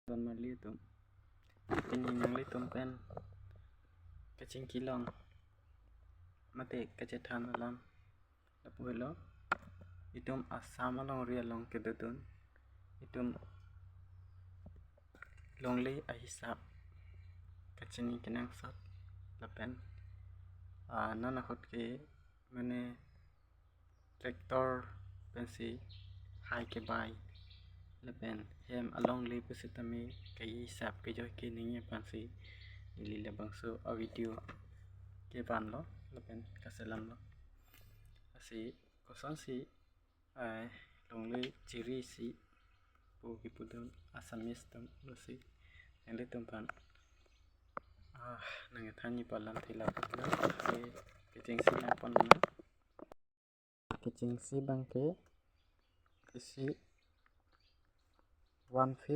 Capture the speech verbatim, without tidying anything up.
Don mali atum. Pini nanglitum pen kachingki long mate kachethan alam lapu helo. Itum Assam alongri along kedodun itum longle ahisap kachini kenangsot lapen, ah, non ahut ke mane tractor pensi hai kebai lapen hem alongle pusitame kahisap kejoi keningje aphansi neli labangso a-video kevanlo lapen kaselamlo. Lasi kosonsi, ai, longle chirisi pu kepudun Assamese atum, lasi nanglitum aphan, ah, nangthanji pu alam thila pu alam, lasi kechengsi nangpon na. Kechengsi abangke isi one feet